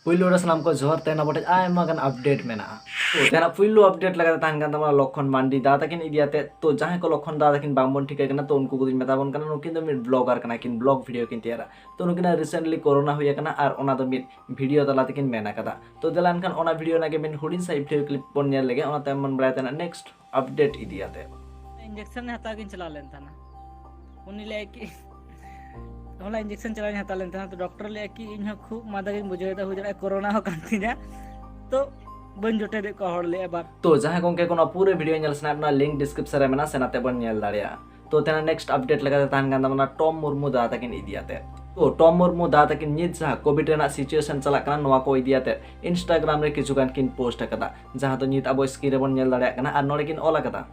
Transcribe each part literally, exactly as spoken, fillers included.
ᱯᱩᱭᱞᱩ ᱨᱮ ᱥᱟᱱᱟᱢ ᱠᱚ ᱡᱚᱦᱟᱨ᱾ ᱛᱮᱦᱮᱧ ᱟᱵᱚ ᱴᱷᱮᱱ ᱟᱭᱢᱟ ᱜᱟᱱ ᱟᱯᱰᱮᱴ ᱢᱮᱱᱟᱜᱼᱟ᱾ ᱛᱚ ᱛᱮᱦᱮᱧᱟᱜ ᱯᱩᱭᱞᱩ ᱟᱯᱰᱮᱴ ᱞᱮᱠᱟᱛᱮ ᱛᱟᱦᱮᱱ ᱠᱟᱱ ᱛᱟᱵᱚᱱᱟ ᱞᱚᱠᱠᱷᱚᱱ ᱢᱟᱱᱰᱤ ᱫᱟ ᱛᱟᱹᱠᱤᱱ ᱤᱫᱤ ᱟᱛᱮ᱾ ᱛᱚ ᱡᱟᱦᱟᱸᱭ ᱠᱚ ᱞᱚᱠᱠᱷᱚᱱ ᱫᱟ ᱛᱟᱹᱠᱤᱱ ᱵᱟᱝᱵᱚᱱ ᱴᱷᱤᱠᱟᱹ ᱠᱟᱱᱟ, ᱛᱚ ᱩᱱᱠᱩ ᱠᱚᱫᱚᱧ ᱢᱮᱛᱟ ᱵᱚᱱ ᱠᱟᱱᱟ, ᱱᱩᱠᱤᱱ ᱫᱚ ᱢᱤᱫ ᱵᱞᱚᱜᱟᱨ ᱠᱟᱱᱟ ᱠᱤᱱ, ᱵᱞᱚᱜ ᱵᱷᱤᱰᱤᱭᱳ ᱠᱤᱱ ᱛᱮᱭᱟᱨᱟ᱾ ᱛᱚ ᱱᱩᱠᱤᱱᱟᱜ ᱨᱤᱥᱮᱱᱴᱞᱤ ᱠᱳᱨᱳᱱᱟ ᱦᱩᱭ ᱟᱠᱟᱱᱟ ᱟᱨ ᱚᱱᱟ ᱫᱚ ᱢᱤᱫ ᱵᱷᱤᱰᱤᱭᱳ ᱛᱟᱞᱟ ᱛᱮᱠᱤᱱ ᱢᱮᱱ ᱟᱠᱟᱫᱟ᱾ ᱛᱚ ᱫᱮᱞᱟ ᱮᱱᱠᱷᱟᱱ ᱚᱱᱟ ᱵᱷᱤᱰᱤᱭᱳ ᱨᱮᱱᱟᱜ ᱜᱮ ᱢᱤᱫ ᱦᱩᱰᱤᱧ ᱥᱟᱺᱦᱤᱡ ᱵᱷᱤᱰᱤᱭᱳ ᱠᱞᱤᱯ ᱵᱚᱱ ᱧᱮᱞ ᱞᱮᱜᱮ, ᱚᱱᱟ ᱛᱟᱭᱚᱢ ᱵᱚᱱ ᱵᱟᱲᱟᱭᱟ ᱛᱮᱱᱟᱜ ᱱᱮᱠᱥᱴ ᱟᱯᱰᱮᱴ ᱤᱫᱤ ᱟᱛᱮ᱾ ᱤᱧᱡᱮᱠᱥᱚᱱ ᱦᱟᱛᱟᱣ ᱜᱤᱧ ᱪᱟᱞᱟᱣ ᱞᱮᱱ ᱛᱟᱦᱮᱱᱟ᱾ ᱩᱱᱤ ᱞᱟᱹᱭᱟ ᱠᱤ ᱦᱚᱞᱟ ᱤᱧᱡᱮᱠᱥᱚᱱ ᱪᱟᱞᱟᱣ ᱤᱧ ᱦᱟᱛᱟᱣ ᱞᱮᱱ ᱛᱟᱦᱮᱱᱟ, ᱛᱚ ᱰᱚᱠᱴᱚᱨ ᱞᱟᱹᱭᱟ ᱠᱤ ᱤᱧ ᱦᱚᱸ ᱠᱷᱩᱵ ᱢᱟᱫᱟ ᱜᱤᱧ ᱵᱩᱡᱷᱟᱹᱣᱮᱫᱟ, ᱦᱩᱭ ᱫᱟᱲᱮᱭᱟᱜᱼᱟ ᱠᱳᱨᱳᱱᱟ ᱦᱚᱸ ᱠᱟᱱ ᱛᱤᱧᱟ, ᱛᱚ ᱵᱟᱹᱧ ᱡᱚᱴᱮᱫᱮᱫ ᱠᱚᱣᱟ ᱦᱚᱲ ᱞᱟᱹᱭᱟ ᱵᱟᱨ᱾ ᱛᱚ ᱡᱟᱦᱟᱸᱭ ᱜᱚᱝᱠᱮ ᱠᱚ ᱱᱚᱣᱟ ᱯᱩᱨᱟᱹ ᱵᱷᱤᱰᱤᱭᱳ ᱧᱮᱞ ᱥᱟᱱᱟᱭᱮᱫ ᱵᱚᱱᱟ, ᱞᱤᱝᱠ ᱰᱤᱥᱠᱨᱤᱯᱥᱚᱱ ᱨᱮ ᱢᱮᱱᱟᱜᱼᱟ, ᱥᱮᱱ ᱟᱛᱮ ᱵᱚᱱ ᱧᱮᱞ ᱫᱟᱲᱮᱭᱟᱜᱼᱟ᱾ ᱛᱚ ᱛᱮᱱᱟᱜ ᱱᱮᱠᱥᱴ ᱟᱯᱰᱮᱴ ᱞᱮᱠᱟᱛᱮ ᱛᱟᱦᱮᱱ ᱠᱟᱱ ᱛᱟᱵᱚᱱᱟ ᱴᱚᱢ ᱢᱩᱨᱢᱩ ᱫᱟ ᱛᱟᱹᱠᱤᱱ ᱤᱫᱤ ᱟᱛᱮ᱾ ᱛᱚ ᱴᱚᱢ ᱢᱩᱨᱢᱩ ᱫᱟ ᱛᱟᱹᱠᱤᱱ ᱱᱤᱛ ᱡᱟᱦᱟᱸ ᱠᱳᱵᱷᱤᱰ ᱨᱮᱱᱟᱜ ᱥᱤᱪᱩᱭᱮᱥᱚᱱ ᱪᱟᱞᱟᱜ ᱠᱟᱱᱟ, ᱱᱚᱣᱟ ᱠᱚ ᱤᱫᱤ ᱟᱛᱮ ᱤᱱᱥᱴᱟᱜᱨᱟᱢ ᱨᱮ ᱠᱤᱪᱷᱩ ᱜᱟᱱ ᱠᱤᱱ ᱯᱳᱥᱴ ᱟᱠᱟᱫᱟ, ᱡᱟᱦᱟᱸ ᱫᱚ ᱱᱤᱛ ᱟᱵᱚ ᱥᱠᱨᱤᱱ ᱨᱮᱵᱚᱱ ᱧᱮᱞ ᱫᱟᱲᱮᱭᱟᱜ ᱠᱟᱱᱟ᱾ ᱟᱨ ᱱᱚᱰᱮ ᱠᱤᱱ ᱚᱞ ᱟᱠᱟᱫᱟ,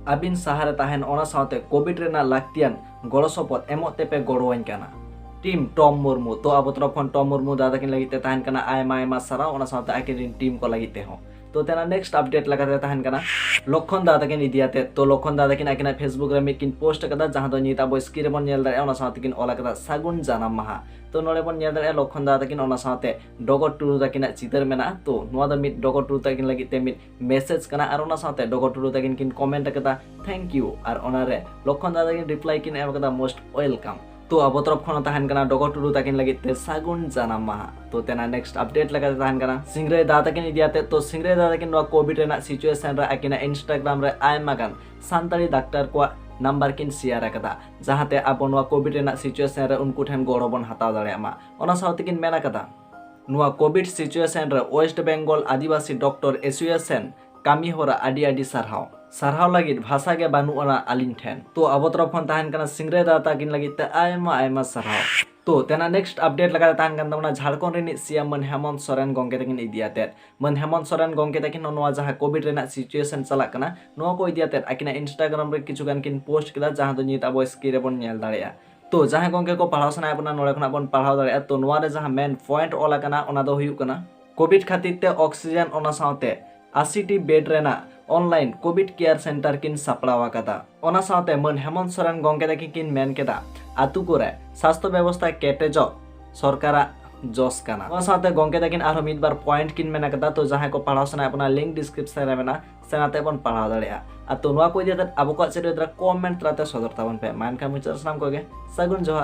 ᱟᱹᱵᱤᱱ ᱥᱟᱦᱟᱨᱮ ᱛᱟᱦᱮᱱ, ᱚᱱᱟ ᱥᱟᱶᱛᱮ ᱠᱳᱵᱷᱤᱰ ᱨᱮᱱᱟᱜ ᱞᱟᱹᱠᱛᱤᱭᱟᱱ ᱜᱚᱲᱚ ᱥᱚᱯᱚᱦᱚᱫ ᱮᱢᱚᱜ ᱛᱮᱯᱮ ᱜᱚᱲᱚᱣᱟᱹᱧ ᱠᱟᱱᱟ᱾ ᱴᱤᱢ ᱴᱚᱢ ᱢᱩᱨᱢᱩ᱾ ᱛᱚ ᱟᱵᱚ ᱛᱚᱨᱚᱯ ᱠᱷᱚᱱ ᱴᱚᱢ ᱢᱩᱨᱢᱩ ᱫᱟ ᱛᱟᱹᱠᱤᱱ ᱞᱟᱹᱜᱤᱫ ᱛᱮ ᱛᱟᱦᱮᱱ ᱠᱟᱱᱟ ᱟᱭᱢᱟ ᱟᱭᱢᱟ ᱥᱟᱨᱦᱟᱣ, ᱚᱱᱟ ᱥᱟᱶᱛᱮ ᱟᱹᱠᱤᱱ ᱨᱮᱱ ᱴᱤᱢ ᱠᱚ ᱞᱟᱹᱜᱤᱫ ᱛᱮᱦᱚᱸ᱾ ᱛᱚ ᱛᱮᱱᱟᱜ ᱱᱮᱠᱥᱴ ᱟᱯᱰᱮᱴ ᱞᱮᱠᱟᱛᱮ ᱛᱟᱦᱮᱱ ᱠᱟᱱᱟ ᱞᱚᱠᱠᱷᱚᱱ ᱫᱟ ᱛᱟᱹᱠᱤᱱ ᱤᱫᱤ ᱟᱛᱮ᱾ ᱛᱚ ᱞᱚᱠᱠᱷᱚᱱ ᱫᱟ ᱛᱟᱹᱠᱤᱱ ᱟᱹᱠᱤᱱᱟᱜ ᱯᱷᱮᱥᱵᱩᱠ ᱨᱮ ᱢᱤᱫ ᱠᱤᱱ ᱯᱳᱥᱴ ᱟᱠᱟᱫᱟ, ᱡᱟᱦᱟᱸ ᱫᱚ ᱱᱤᱛ ᱟᱵᱚ ᱥᱠᱨᱤᱱ ᱨᱮᱵᱚᱱ ᱧᱮᱞ ᱫᱟᱲᱮᱭᱟᱜᱼᱟ, ᱚᱱᱟ ᱥᱟᱶᱛᱮ ᱠᱤᱱ ᱚᱞ ᱟᱠᱟᱫᱟ ᱥᱟᱹᱜᱩᱱ ᱡᱟᱱᱟᱢ ᱢᱟᱦᱟ᱾ ᱛᱚ ᱱᱚᱰᱮ ᱵᱚᱱ ᱧᱮᱞ ᱫᱟᱲᱮᱭᱟᱜᱼᱟ ᱞᱚᱠᱠᱷᱚᱱ ᱫᱟ ᱛᱟᱹᱠᱤᱱ, ᱚᱱᱟ ᱥᱟᱶᱛᱮ ᱰᱚᱜᱚᱨ ᱴᱩᱰᱩ ᱛᱟᱹᱠᱤᱱᱟᱜ ᱪᱤᱛᱟᱹᱨ ᱢᱮᱱᱟᱜᱼᱟ᱾ ᱛᱚ ᱱᱚᱣᱟ ᱫᱚ ᱢᱤᱫ ᱰᱚᱜᱚᱨ ᱴᱩᱰᱩ ᱛᱟᱹᱠᱤᱱ ᱞᱟᱹᱜᱤᱫ ᱛᱮ ᱢᱤᱫ ᱢᱮᱥᱮᱡᱽ ᱠᱟᱱᱟ, ᱟᱨ ᱚᱱᱟ ᱥᱟᱶᱛᱮ ᱰᱚᱜᱚᱨ ᱴᱩᱰᱩ ᱛᱟᱹᱠᱤᱱ ᱠᱤᱱ ᱠᱚᱢᱮᱱᱴ ᱟᱠᱟᱫᱟ, "Thank you", ᱟᱨ ᱚᱱᱟᱨᱮ ᱞᱚᱠᱠᱷᱚᱱ ᱫᱟ ᱛᱟᱹᱠᱤᱱ ᱨᱤᱯᱞᱟᱭ ᱠᱤᱱ ᱮᱢ ᱟᱠᱟᱫᱟ, "Most welcome." ᱛᱚ ᱟᱵᱚ ᱛᱚᱨᱚᱯ ᱠᱷᱚᱱ ᱦᱚᱸ ᱛᱟᱦᱮᱱ ᱠᱟᱱᱟ ᱰᱚᱜᱚᱨ ᱴᱩᱰᱩ ᱛᱟᱹᱠᱤᱱ ᱞᱟᱹᱜᱤᱫ ᱛᱮ ᱥᱟᱹᱜᱩᱱ ᱡᱟᱱᱟᱢ ᱢᱟᱦᱟ᱾ ᱛᱚ ᱛᱮᱱᱟᱜ ᱱᱮᱠᱥᱴ ᱟᱯᱰᱮᱴ ᱞᱮᱠᱟᱛᱮ ᱛᱟᱦᱮᱱ ᱠᱟᱱᱟ ᱥᱤᱝᱨᱟᱹᱭ ᱫᱟ ᱛᱟᱹᱠᱤᱱ ᱤᱫᱤ ᱟᱛᱮ᱾ ᱛᱚ ᱥᱤᱝᱨᱟᱹᱭ ᱫᱟ ᱛᱟᱹᱠᱤᱱ ᱱᱚᱣᱟ ᱠᱳᱵᱷᱤᱰ ᱨᱮᱱᱟᱜ ᱥᱤᱪᱩᱭᱮᱥᱚᱱ ᱨᱮ ᱟᱹᱠᱤᱱᱟᱜ ᱤᱱᱥᱴᱟᱜᱨᱟᱢ ᱨᱮ ᱟᱭᱢᱟ ᱜᱟᱱ ᱥᱟᱱᱛᱟᱲᱤ ᱰᱟᱠᱛᱟᱨ ᱠᱚᱣᱟᱜ ᱱᱟᱢᱵᱟᱨ ᱠᱤᱱ ᱥᱮᱭᱟᱨ ᱟᱠᱟᱫᱟ, ᱡᱟᱦᱟᱸᱛᱮ ᱟᱵᱚ ᱱᱚᱣᱟ ᱠᱳᱵᱷᱤᱰ ᱨᱮᱱᱟᱜ ᱥᱤᱪᱩᱭᱮᱥᱚᱱ ᱨᱮ ᱩᱱᱠᱩ ᱴᱷᱮᱱ ᱜᱚᱲᱚ ᱵᱚᱱ ᱦᱟᱛᱟᱣ ᱫᱟᱲᱮᱭᱟᱜ ᱢᱟ᱾ ᱚᱱᱟ ᱥᱟᱶᱛᱮ ᱠᱤᱱ ᱢᱮᱱ ᱟᱠᱟᱫᱟ, ᱱᱚᱣᱟ ᱠᱳᱵᱷᱤᱰ ᱥᱤᱪᱩᱭᱮᱥᱚᱱ ᱨᱮ ᱳᱭᱮᱥᱴ ᱵᱮᱝᱜᱚᱞ ᱟᱹᱫᱤᱵᱟᱹᱥᱤ ᱰᱚᱠᱴᱚᱨ ᱮᱥᱳᱥᱤᱭᱮᱥᱚᱱ ᱠᱟᱹᱢᱤ ᱦᱚᱨᱟ ᱟᱹᱰᱤ ᱟᱹᱰᱤ ᱥᱟᱨᱦᱟᱣ᱾ ᱥᱟᱨᱦᱟᱣ ᱞᱟᱹᱜᱤᱫ ᱵᱷᱟᱥᱟ ᱜᱮ ᱵᱟᱹᱱᱩᱜ ᱟᱱᱟ ᱟᱹᱞᱤᱧ ᱴᱷᱮᱱ᱾ ᱛᱚ ᱟᱵᱚ ᱛᱚᱨᱚᱯ ᱠᱷᱚᱱ ᱛᱟᱦᱮᱱ ᱠᱟᱱᱟ ᱥᱤᱝᱨᱟᱹᱭ ᱫᱟ ᱛᱟᱹᱠᱤᱱ ᱞᱟᱹᱜᱤᱫ ᱛᱮ ᱟᱭᱢᱟ ᱟᱭᱢᱟ ᱥᱟᱨᱦᱟᱣ᱾ ᱛᱚ ᱛᱮᱱᱟᱜ ᱱᱮᱠᱥᱴ ᱟᱯᱰᱮᱴ ᱞᱮᱠᱟᱛᱮ ᱛᱟᱦᱮᱱ ᱠᱟᱱ ᱛᱟᱵᱚᱱᱟ ᱡᱷᱟᱲᱠᱷᱚᱸᱰ ᱨᱤᱱᱤᱡ ᱥᱤ ᱮᱢ ᱢᱟᱹᱱ ᱦᱮᱢᱚᱱᱛ ᱥᱚᱨᱮᱱ ᱜᱚᱢᱠᱮ ᱛᱟᱹᱠᱤᱱ ᱤᱫᱤ ᱟᱛᱮᱫ᱾ ᱢᱟᱹᱱ ᱦᱮᱢᱚᱱᱛ ᱥᱚᱨᱮᱱ ᱜᱚᱢᱠᱮ ᱛᱟᱹᱠᱤᱱ ᱦᱚᱸ ᱱᱚᱣᱟ ᱡᱟᱦᱟᱸ ᱠᱳᱵᱷᱤᱰ ᱨᱮᱱᱟᱜ ᱥᱤᱪᱩᱭᱮᱥᱚᱱ ᱪᱟᱞᱟᱜ ᱠᱟᱱᱟ, ᱱᱚᱣᱟ ᱠᱚ ᱤᱫᱤ ᱟᱛᱮᱫ ᱟᱹᱠᱤᱱᱟᱜ ᱤᱱᱥᱴᱟᱜᱨᱟᱢ ᱨᱮ ᱠᱤᱪᱷᱩ ᱜᱟᱱ ᱠᱤᱱ ᱯᱳᱥᱴ ᱠᱮᱫᱟ, ᱡᱟᱦᱟᱸ ᱫᱚ ᱱᱤᱛ ᱟᱵᱚ ᱥᱠᱨᱤᱱ ᱨᱮᱵᱚᱱ ᱧᱮᱞ ᱫᱟᱲᱮᱭᱟᱜᱼᱟ᱾ ᱛᱚ ᱡᱟᱦᱟᱸᱭ ᱜᱚᱢᱠᱮ ᱠᱚ ᱯᱟᱲᱦᱟᱣ ᱥᱟᱱᱟᱭᱮᱫ ᱵᱚᱱᱟ, ᱱᱚᱰᱮ ᱠᱷᱚᱱᱟᱜ ᱵᱚᱱ ᱯᱟᱲᱦᱟᱣ ᱫᱟᱲᱮᱭᱟᱜᱼᱟ᱾ ᱛᱚ ᱱᱚᱣᱟ ᱨᱮ ᱡᱟᱦᱟᱸ ᱢᱮᱱ ᱯᱚᱭᱮᱱᱴ ᱚᱞ ᱟᱠᱟᱱᱟ, ᱚᱱᱟ ᱫᱚ ᱦᱩᱭᱩᱜ ᱠᱟᱱᱟ ᱠᱳᱵᱷᱤᱰ ᱠᱷᱟᱹᱛᱤᱨ ᱛᱮ ᱚᱠᱥᱤᱡᱮᱱ, ᱚᱱᱟ ᱥᱟᱶᱛᱮ ᱟᱥᱤ ᱴᱤ ᱵᱮᱰ ᱨᱮᱱᱟᱜ ᱚᱱᱞᱟᱭᱤᱱ ᱠᱳᱵᱷᱤᱰ ᱠᱮᱭᱟᱨ ᱥᱮᱱᱴᱟᱨ ᱠᱤᱱ ᱥᱟᱯᱲᱟᱣ ᱟᱠᱟᱫᱟ᱾ ᱚᱱᱟ ᱥᱟᱶᱛᱮ ᱢᱟᱹᱱ ᱦᱮᱢᱚᱱᱛ ᱥᱚᱨᱮᱱ ᱜᱚᱢᱠᱮ ᱛᱟᱹᱠᱤᱱ ᱠᱤᱱ ᱢᱮᱱ ᱠᱮᱫᱟ, ᱟᱹᱛᱩ ᱠᱚᱨᱮ ᱥᱟᱥᱛᱷᱚ ᱵᱮᱵᱚᱥᱛᱷᱟ ᱠᱮᱴᱮᱡᱚᱜ ᱥᱚᱨᱠᱟᱨᱟᱜ ᱡᱚᱥ ᱠᱟᱱᱟ᱾ ᱱᱚᱣᱟ ᱥᱟᱶᱛᱮ ᱜᱚᱝᱠᱮ ᱛᱟᱹᱠᱤᱱ ᱟᱨᱦᱚᱸ ᱢᱤᱫ ᱵᱟᱨ point ᱠᱤᱱ ᱢᱮᱱ ᱟᱠᱟᱫᱟ, ᱛᱚ ᱡᱟᱦᱟᱸᱭ ᱠᱚ ᱯᱟᱲᱦᱟᱣ ᱥᱟᱱᱟᱭᱮᱫ ᱵᱚᱱᱟ, link description ᱨᱮ ᱢᱮᱱᱟᱜᱼᱟ, ᱥᱮᱱ ᱟᱛᱮ ᱵᱚᱱ ᱯᱟᱲᱦᱟᱣ ᱫᱟᱲᱮᱭᱟᱜᱼᱟ᱾ ᱟᱨ ᱛᱚ ᱱᱚᱣᱟ ᱠᱚ ᱤᱫᱤ ᱠᱟᱛᱮ ᱟᱵᱚ ᱠᱚᱣᱟᱜ ᱪᱮᱫ ᱵᱮᱫᱨᱟ comment ᱛᱟᱞᱟᱛᱮ ᱥᱚᱫᱚᱨ ᱛᱟᱵᱚᱱ ᱯᱮ᱾ ᱢᱟ ᱮᱱᱠᱷᱟᱱ ᱢᱩᱪᱟᱹᱫ ᱨᱮ ᱥᱟᱱᱟᱢ ᱠᱚᱜᱮ ᱥᱟᱹᱜᱩᱱ ᱡᱚᱦᱟᱨ᱾